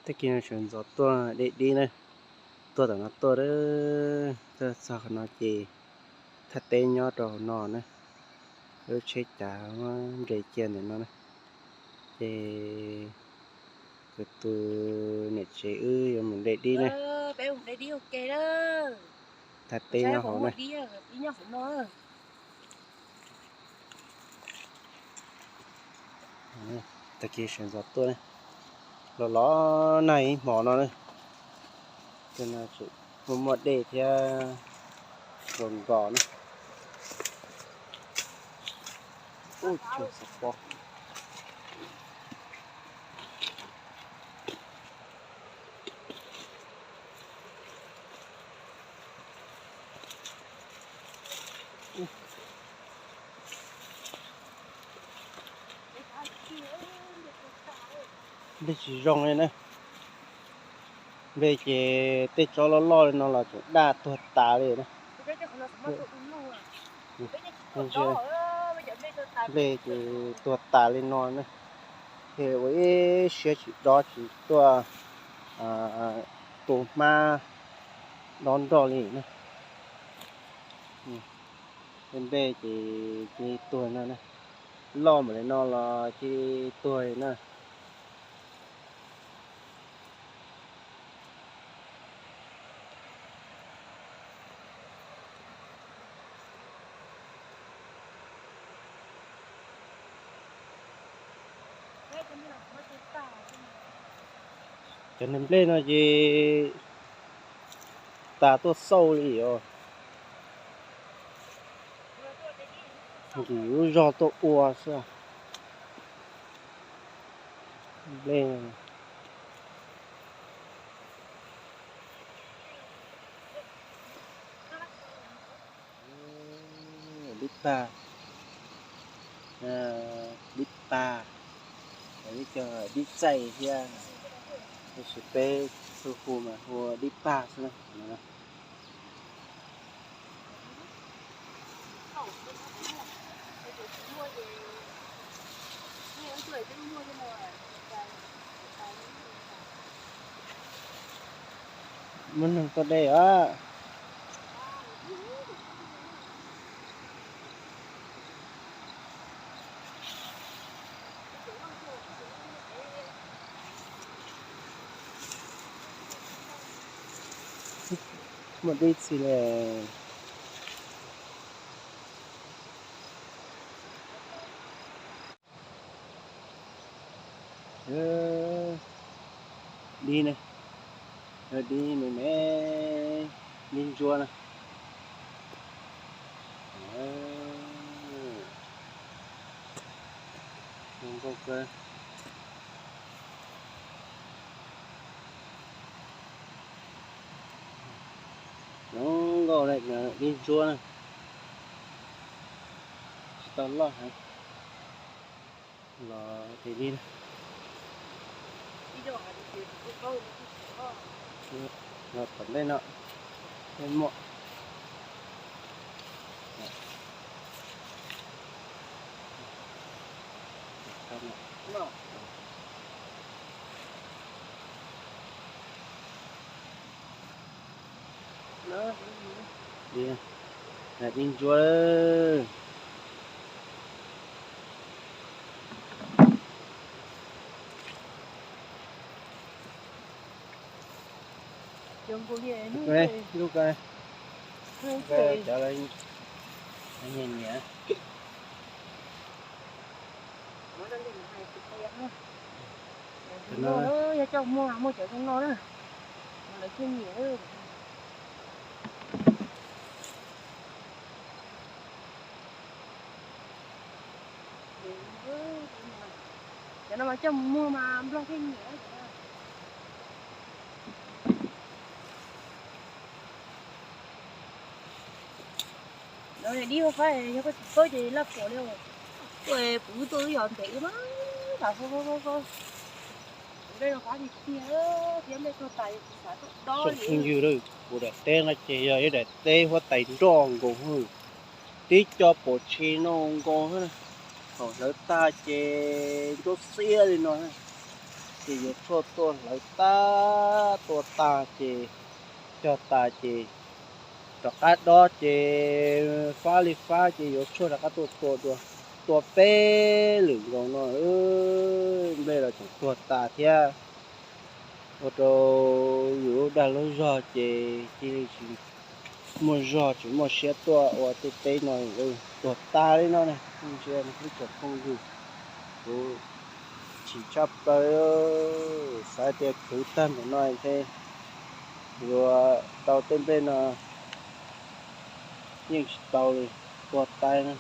Tag kis no sawv ntxov tuaj de dib na, tuaj tom no tuaj, tuaj txog qhov no ces thaj teb nyob rau hauv no na, lub tsheb cav nres cia ntawm no na, ces kuv tus niam tsev wb yuav mus de dib na. Thaj teb nyob hauv na. Tag kis sawv ntxov tuaj, los los nag ib hmo no na, muaj muaj dej thiab zoo nkos na. Ub, tsuag xov pob. Nplej tsis zoo li na. Nplej ces tej tsob loj loj li no los tseem daj tuag tas li na. Nplej ces tuag tas li no na. Ces ua ib siab tsis dob tsis tuaj tu hmab dob nroj li na. Tej nplej ces cia li tuag no na. Loj npaum li no los cia li tuag li na. Cov niag nplej no ces tas tuaj xauj li os. Nkim lub zog tuaj ua xwb. Nplej dib pag, dib pag, ib co dib txaij thiab, tab sis peb txhua hu mas hu dib pag xwb na. Muaj neeg tuaj de os. Muaj dib txhij li. Dib ne, dib me me, dib ntsuab na. Zoo nkauj kawg. Zoo nkauj na, dib ntsuab na. Tsis tau loj heev. Los ces li los tom ntej no, tej muaj. Dib ntsuab. Lub ko, cov nyiam nyiam. Yog coj muag muaj cov zoo no na, lawv thiaj nyiam. Cov no mas coj mus muag mas nplog thiaj nyiam. Dib hauv qab yog koj tsis paub ces laj puas li. Kuv kuv tuaj wb yos ntev ua mas, kuv dej no qab tiag tiag, thiab nplej tuag tas, kuv xav tuaj dob li. Phooj ywg, kuv daim teb no ces yog ib daim teb huab tais nroj nkaus hwj, tib co pom tshis no nkaus hwj, thaum hlawv tag ces ntsuab xiab li no. ces yuav tshuaj tuaj hlawv tag, tua tag ces cog tas ces rov qab dob ces fab li fab ces yuav tshuaj rov qab tuaj tua dua, tua peb lwm nkoos no, nplej los tseem tuag tas thiab. Ua rau yus lub dag lub zog ces cia li tsis muaj zog tsis muaj siab tuaj ua tej teb no, tuag tas li no ne. Ntsia ib tsoom phooj ywg, kuv chim tshaj plaws, xav tias khwv tag ntawm no ntshe yuav tau tej nplej no, yeej tsis tau li, tuag tas no.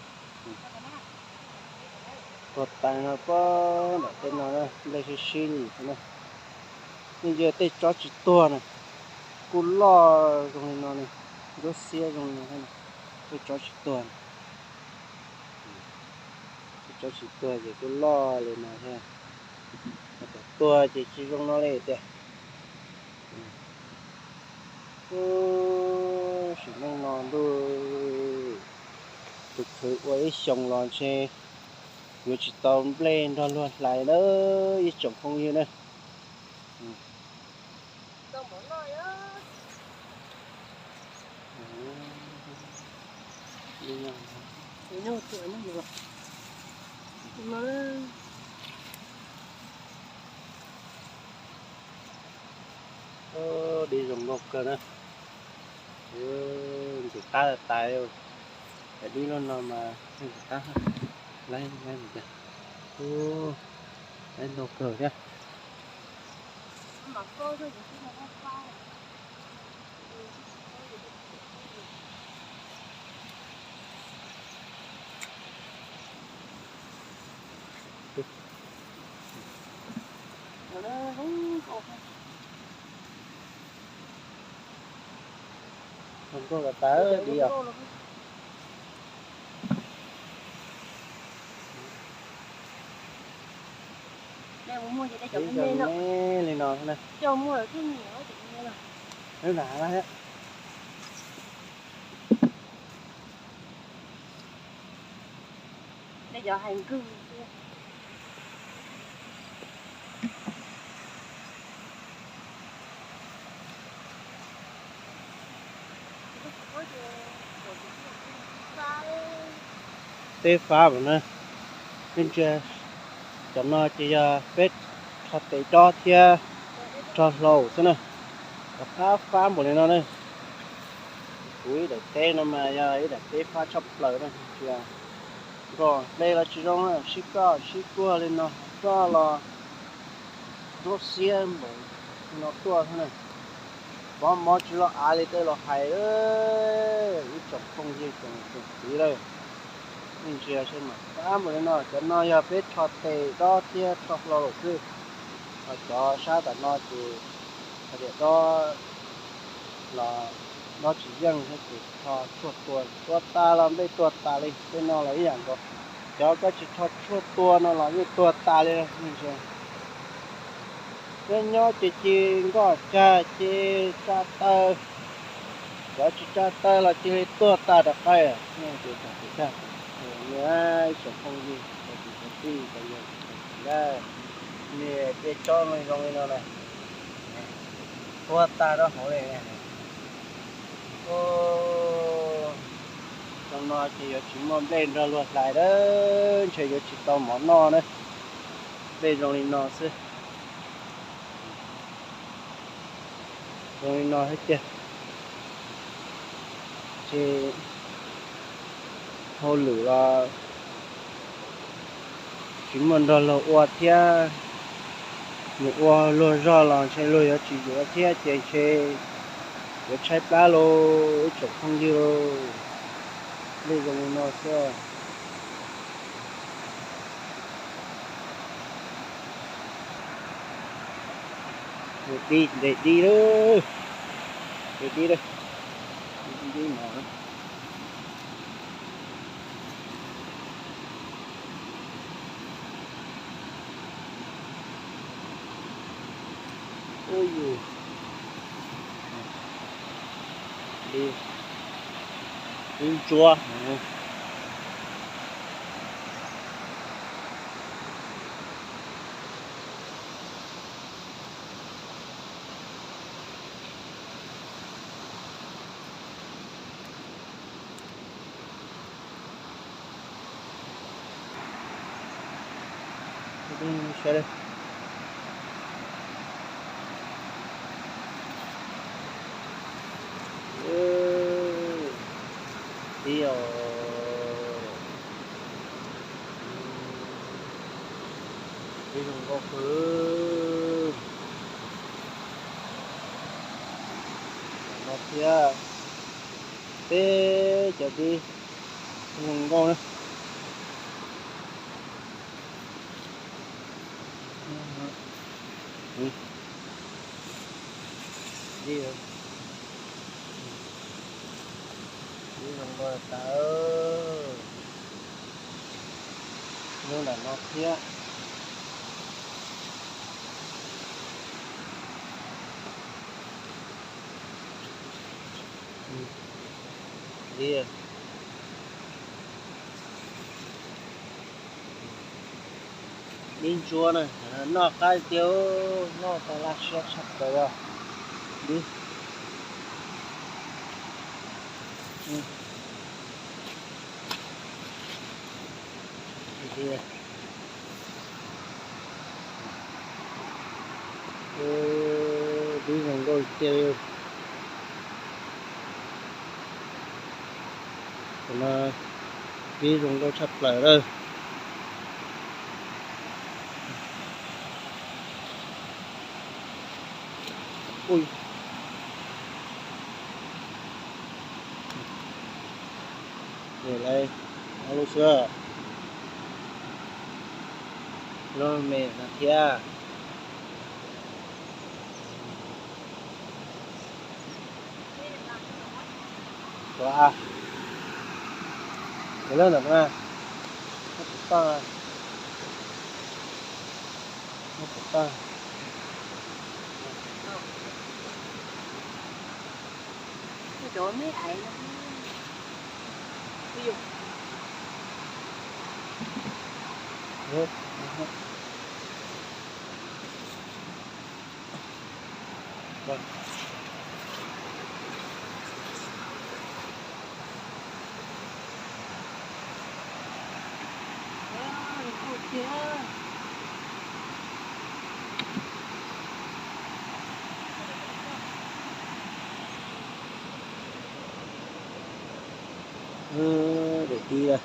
Tuag tas no, pob nram tej no nplej sib sib li no. Nej ntsia tej tsob tsis tuag na, kuj loj zoo li no ne, ntsuab xiab zoo li no, tej tsob tsis tuag na. Tej tsob tsis tuag ces kuj loj li no thiab. Cov tuag ces tsis zoo no li tiag. Sim neej no ntuj, tus khwv ua ib xyoos los ntshe yuav tsis tau nplej nrog luag hlais na, ib tsoom phooj ywg na. Dib zoo nkauj kawg na. Ntxim qab tas tas, cov dib loj no mas ntxim qab, lab lab ntau kawg thiab. Zoo nkauj tas tas li os. Li no, Teb fab npaum na, nej ntsia, cov no ces yog peb rho tes dob thiab rho hlau xwb na. Cov fab fab npaum li no na. Kuv ib daim teb no mas yog ib daim teb fab tshaj plaws na, ntsia, nroj hle los tsis zoo, sib koj sib kuag li no, roj los ntsuab xiab npaum no tuaj xwb na. Mob mob tsis loj av li tej los hais, ib tsoom phooj ywg tsoom txiv lawm, nej ntsia saib mas fab npaum li no. Cov no yog peb rho tes dob thiab rho hlau lawm xwb. Ho cov sab tom no ces hais tias dob los dob tsis yeej thiab ces rho tshuaj tua, tua tas los nplej tuag tas li. Tej no los ib yam nkaus, cov koj tsis rho tshuaj tua no los yeej tuag tas li. Nyob nyob ces cia nkoj cag ces tsa taw, cov tsis tsa taw los cia li tuag tas rov qab. Ib tsoom phooj ywg, cov kwv cov tij, cov yawg cov txiv, niam tej tsob zoo li no na, tuag tas rau hauv li. Zoo no ces yuav tsis muaj nplej nrog luag hlais lawm, ntshe yuav tsis tau mov noj na. Nplej zoo li no xwb. Zoo li no thiab tiag. Ces hauj lwm los tsis muaj nrog luag ua thiab, mus ua luag zog los ntshe luag yuav tsis yuav thiab ces ntshe yuav tshaib plab lauj, ib tsoom phooj ywg lauj. Nplej zoo li no xwb. Dib, nplej dib lawm, nplej dib lawm, dib dib no. Ub yus, dib ntsuab. Saib, tib os, tib zoo nkauj kawg. No thiab, peb cov tib zoo nkauj na. Tib zoo nkauj tas, lub ntawm no thiab. Tib, dib ntsuab na, noj qab tiag, noj tau laj siab tshaj plaws os. Dib. Dib zoo nkauj tiag li. Cov no dib zoo nkauj tshaj plaws lawm. Ui, lawv ob lub xwb, lub me no thiab. Ua, cov lawb ntawm no, muab puv toj, muab puv toj. Daim tib a.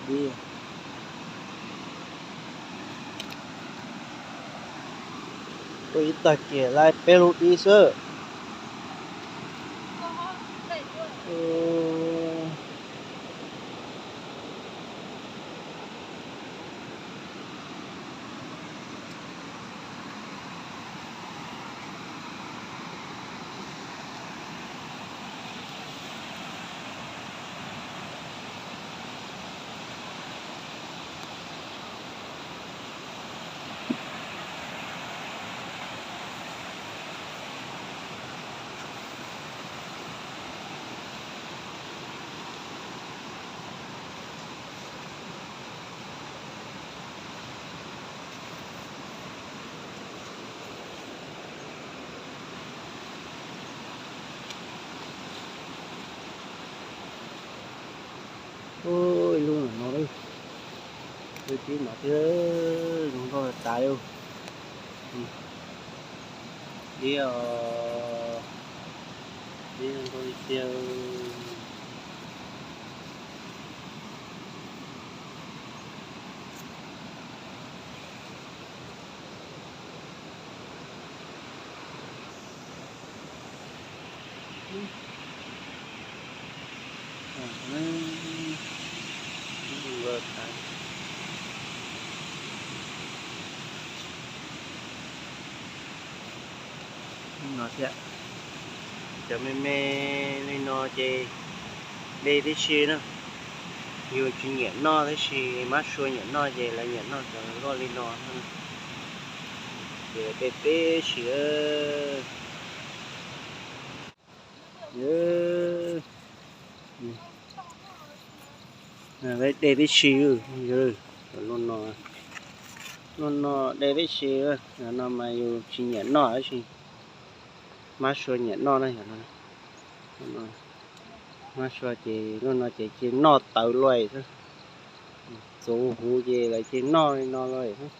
Dib. Tuaj ib tag kiag laib peb lub dib xwb. Ib lub no, lub tib no thiab, zoo nkauj tas li. Dib os, dib zoo nkauj li tiag. No thiab, cov me me li no ces de tib si na. Yus tsis nyiam noj tab sis mab sua nyiam noj ces lawv nyiam noj cov loj li no. Ces de tib si. De tib si, lub no, lub no de tib si. No mas yus tsis nyiam noj tab sis mab sua nyiam noj na. Mas sua ces lub no ces cia noj tawv luaj xwb. Txuv huv ces lawv cia noj li no luaj xwb.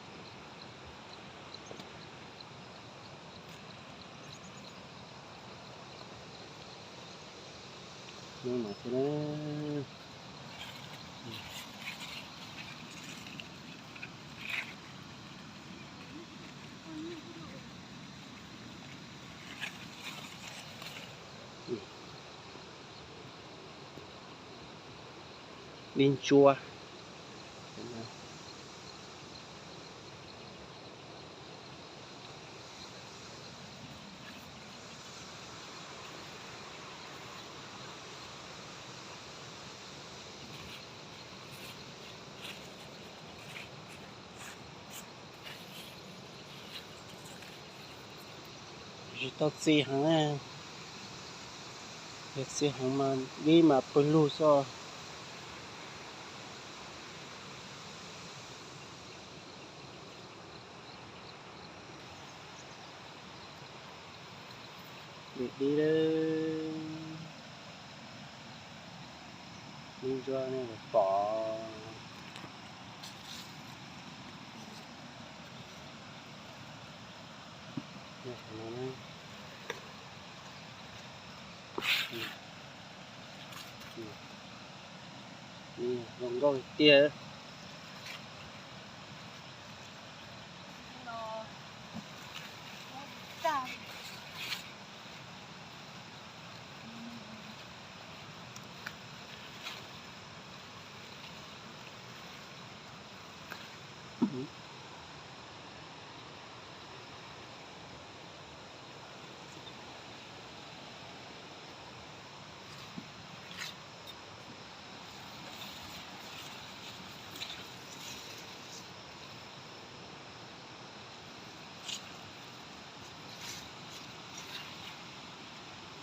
Dib ntsuab. Tsis tau txi heev, yog txi heev mas dib mas pw lug xwb. Dib, dib, dib ntsuab nej pom. Zoo nkauj tiag.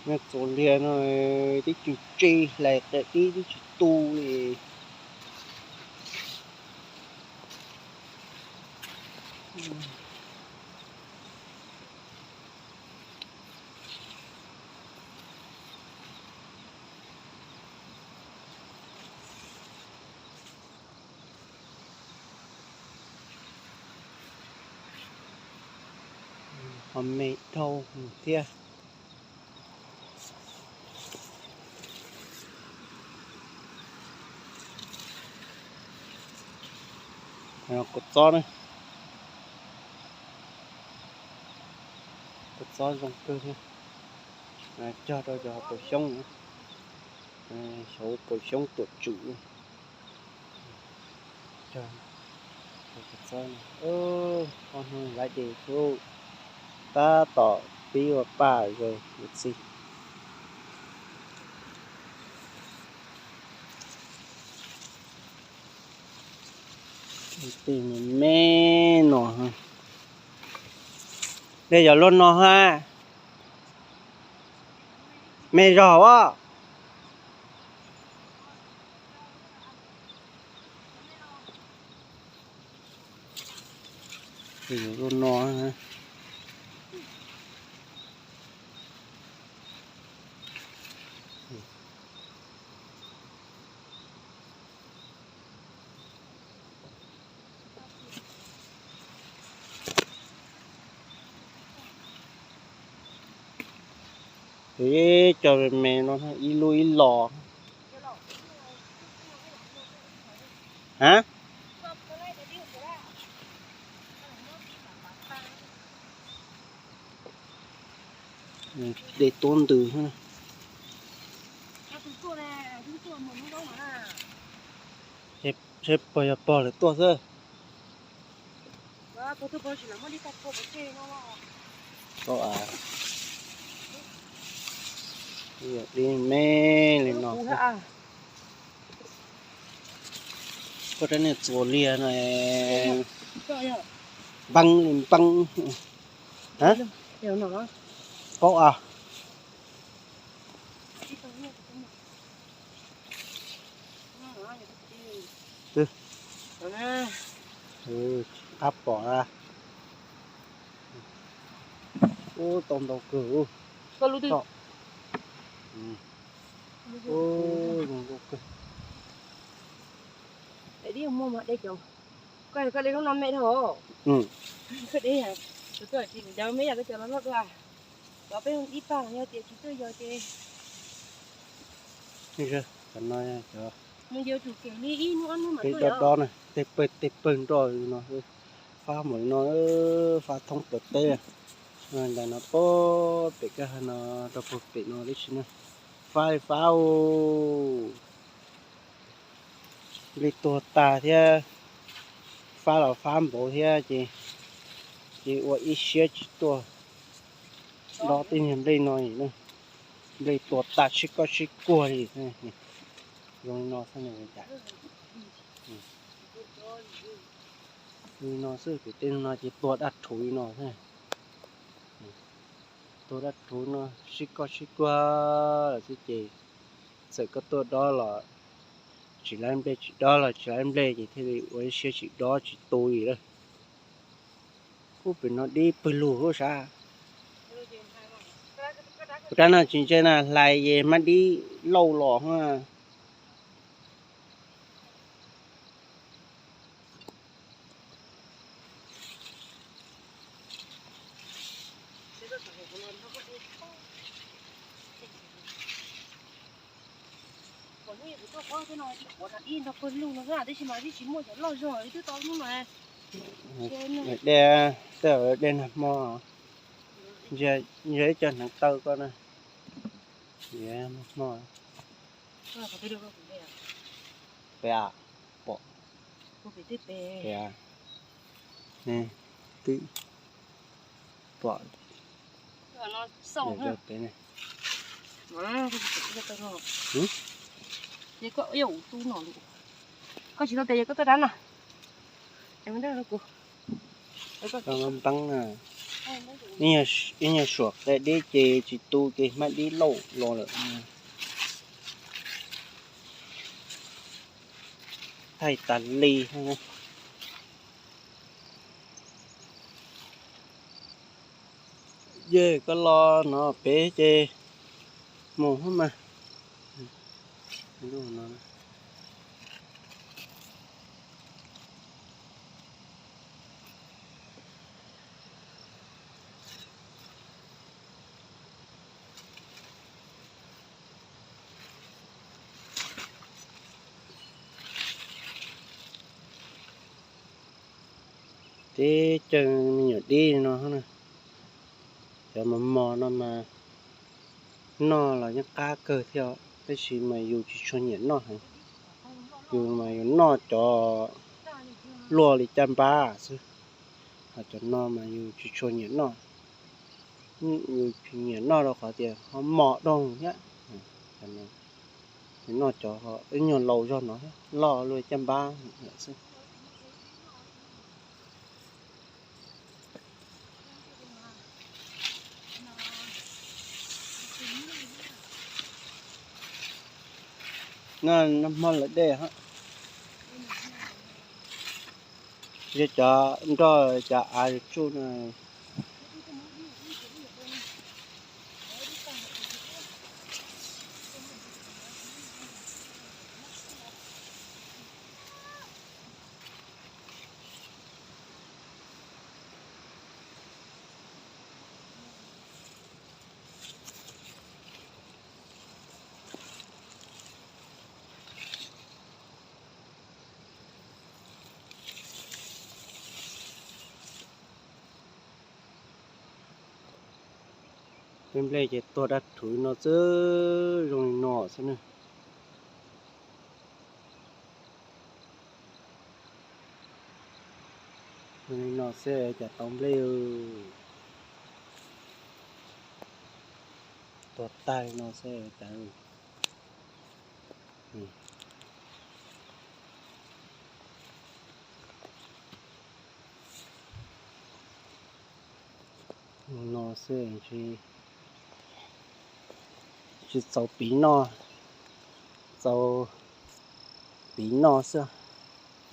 Nyob txuas liag no, tib tsis tse hlais qe tib, tib tsis tu li. Ho me dhau thiab. Kua txob na, kua txob zoo kawg thiab. Cog rau cov hauv paus xyoob, xyov paus xyoob tuam tswm. Cog, cog kua txob, ob hnub laiv des xwb, tab tom pib ua paj zaws ua txij. Tej me me no, dej yog luaj no ha, me zog as. Luaj no. Cov me me no ib lub ib los. Ha? Dej tuab ntws. Seb puas yog pog lawv tuaj xwb. Dib me li no. Koj rab niag txuas liag no, npeeb li npeeb. Paub as. Qab pom a. Ub, tau ntau kawg. Ub, zoo nkauj kawg. Dib muaj mas de cov, koj, koj de lub no me dhau. Koj de, me yam koj cov los loj dua. Cov peb dib pag yog tias tsis tuaj yog ces, cov no, cov peb dob dob na, tej pawg tej pawg nroj li no, fab npaum li no, fab thoob plaws teb. Ntawm no pem kab ha no rau puag pem no tib si na, fab li fab. Nplej tuag tag thiab, fab los fab npaum thiab ces, ces ua ib siab tsis tuaj dob tej niag nplej no li na. Nplej tuag tag sib koj sib kuag li. Zoo li no xwb na. Li no xwb, ces tej no ces tuag dab rhuv li no xwb. Tuag dab rhuv no sib koj sib kuag lawm xwb ces txawm koj tuaj dob los tsis laib nplej, tsis dob los tsis laib nplej ces thiaj li ua ib siab tsis dob tsis tu li lawm. Ub, pem no dib pwg lug lub sav. Rab no tsis ntse na, hlais es hmab dib lauj los. De, tej zaum de nag hmo, ntsia ib co hneev taw koj na, hmo. Pem, pom, pem, twb pom pem ne. Koj tsis tau tes yog koj tuaj dab no. Npeeb na, ib nyuag suam qe dib ces tsis tu ces hmab dib lauj los lawm. Thaij tas li. Yej, koj los no pem ces mus mas. Teb caw me nyuam dib no na. Cov mos mos no mas noj los yeej qab kawg thiab, tab sis mas yus tsis tshua nyiam noj heev. Yus mas yus noj cov luaj li caj npab xwb, ho cov no mas yus tsis tshua nyiam noj. Yus tsis nyiam noj rau qhov tias ho mos doog thiab. Yus noj cov ib nyuag laus zog no thiab, loj luaj caj npab xwb. Nag hmo lawv dej, yog cov nroj cov av tsuj no. Tej nplej ces tuag dab rhuv no xwb, zoo li no xwb na. Zoo li no xwb cas tau nplej, tuag tag li no xwb cas. No xwb, tsis txaus piv noj, txaus piv noj xwb.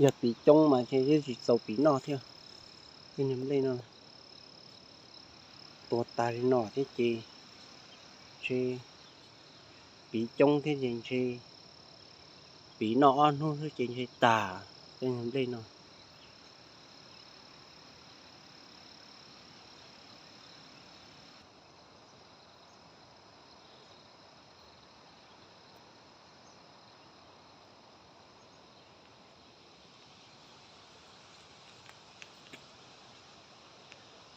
Yog piv coob mas ces twb tsis txaus piv noj thiab. Tej niag nplej no tuag tag li no thiab ces, ces Piv coob thiab ces ntshe piv noj ob hnub xwb ces ntshe tag tej nplej no.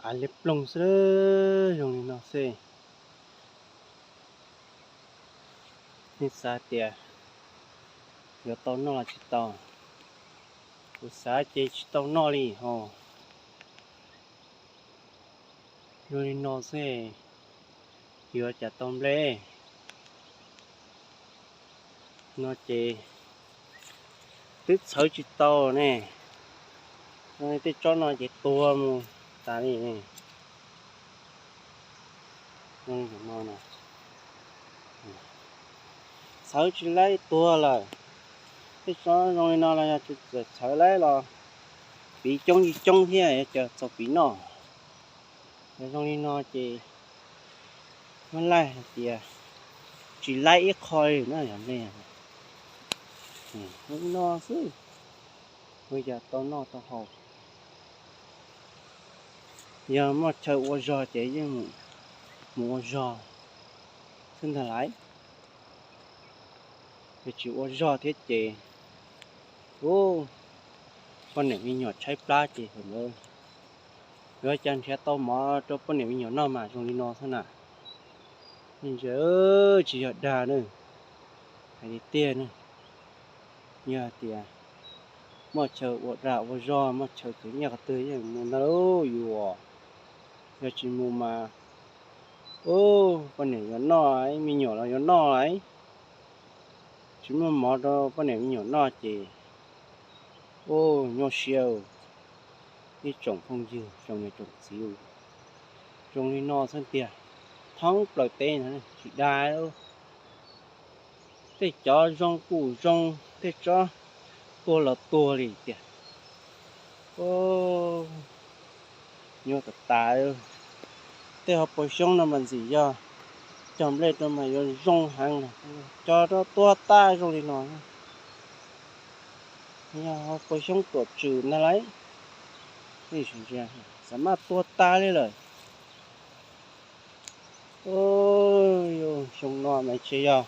Av liab ploog xwb, zoo li no xwb. Nej xav tias yuav tau noj los tsis tau? Kuv xav ces tsis tau noj li ho. Zoo li no xwb, yuav cas tau nplej no ces twb txhawv tsis tau ne. Tej tsob no ces tuag mus tas li. Txhawv tsis laib tuag lawm. Tej tsob zoo li no los yog txawm txhawv laib los piv coob yig coob thiab yuav cas txaus piv noj. Yog zoo li no ces muab laij hais tias tsis laib ib qho li na yog ne. Zoo li no xwb, ua cas tau noj tau haus. Yog muaj chaw ua zog ces yeej mus ua zog xwb ntag lauj. Yog tsis ua zog thiab ces, u, poj niam me nyuam tshaib plab ces thaum ntawd yuav cas nrhiav tau mov rau poj niam me nyuam noj mas zoo li no xwb na. Ntsia, tsis yog dag na, hais tiag tiag na. Yog hais tias muaj chaw ua dag ua zog, muaj chaw khwv nyiaj qhov twg yeej mus ntag lauj yus. Yog tsis mus mas, u, poj niam yuav noj, me nyuam los yuav noj lauj. Tsis muaj mov rau poj niam me nyuam noj ces, u, nyuaj siab. Ib tsoom phooj ywg, tsoom niam tsoom txiv, zoo li no xwb tiag. Thoob plaws teb no tsis dag. Tej cov zoo kuj zoo, tej tsob tuag los tuag li tiag. Nyuaj tas tas. Tej hauv paus xyoob no mas ntxim yog cog nplej rau mas yuav zoo heev, cog rau tuag tag zoo li no. Yog hauv paus xyoob tuam tswm ntag lauj, xam maj tuag tag li lawm. Xyoo no mas ntshe yog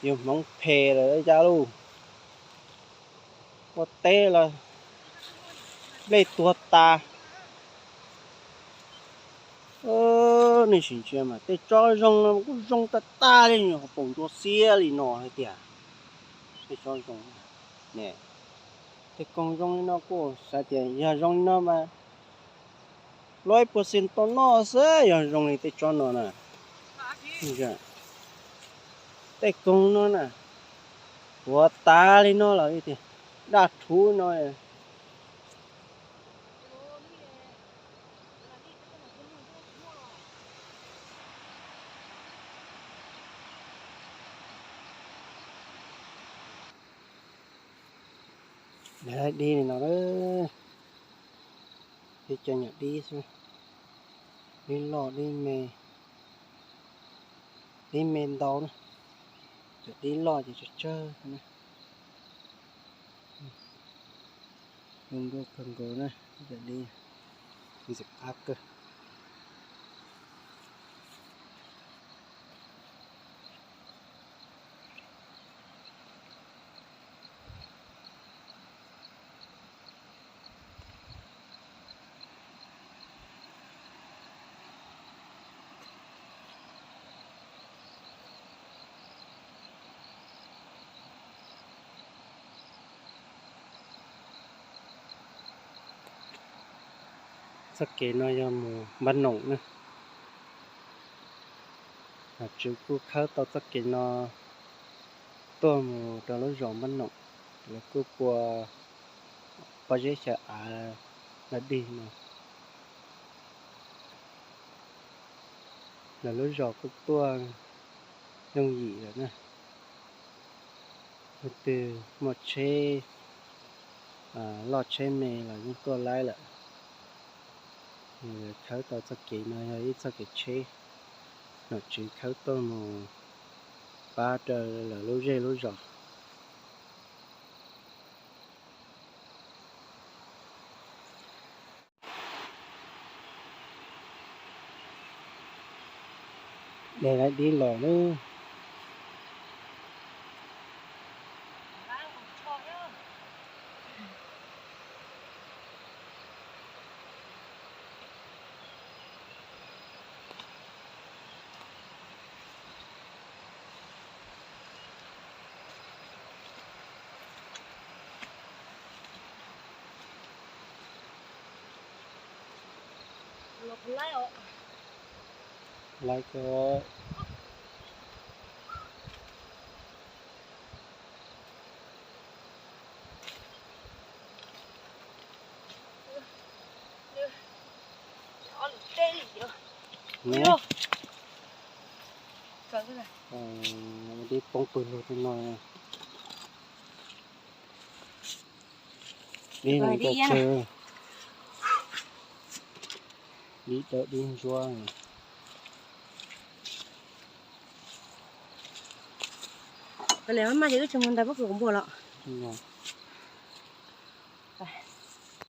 yus hmoov phem lawm cas lauj. Ua teb los nplej tuag tas. Nej sim ntsia mas tej tsob zoo no kuj zoo tag tag li, hauv paus ntsuab xiab li no hais tias tej tsob zoo. Tej koog zoo li no kuj xav tias yog zoo li no mas lub ib puas xi tau noj xwb yog zoo li tej tsob no na. Tej koog no na, tuag tas li no lawm tiag, daj rhuv no. Dib li no, dib cov nyuam dib xwb, dib loj dib me, dib me ntau na, cov dib loj ces tsawg tsawg na. Zoo nkauj kawg nkaus na, cov dib ntxim qab kawg. Txoj kev no yog mus Npab Noom na. Nom tswv kuj khawb tau txoj kev no tuaj mus rau lub zos Npab Noom, lawv kuj pua pob zeb xyaw av los dig no. Lawv lub zos kuj tuaj yooj yim lawm na. Leej twg muaj tsheb loj tsheb me los yeej tuaj laib lawm. Khawb tau txoj kev no yog ib txoj kev tsheb nom tswv khawb tuaj mus pab rau lawv lub zej lub zos. Dej laib dib los lawm. Laib kawg. Dib poob pawg lug tej no. Dib no tsawg, dib dawb dib ntsuab. Maj ces wb tsis mus ntais pob kws quav npua los.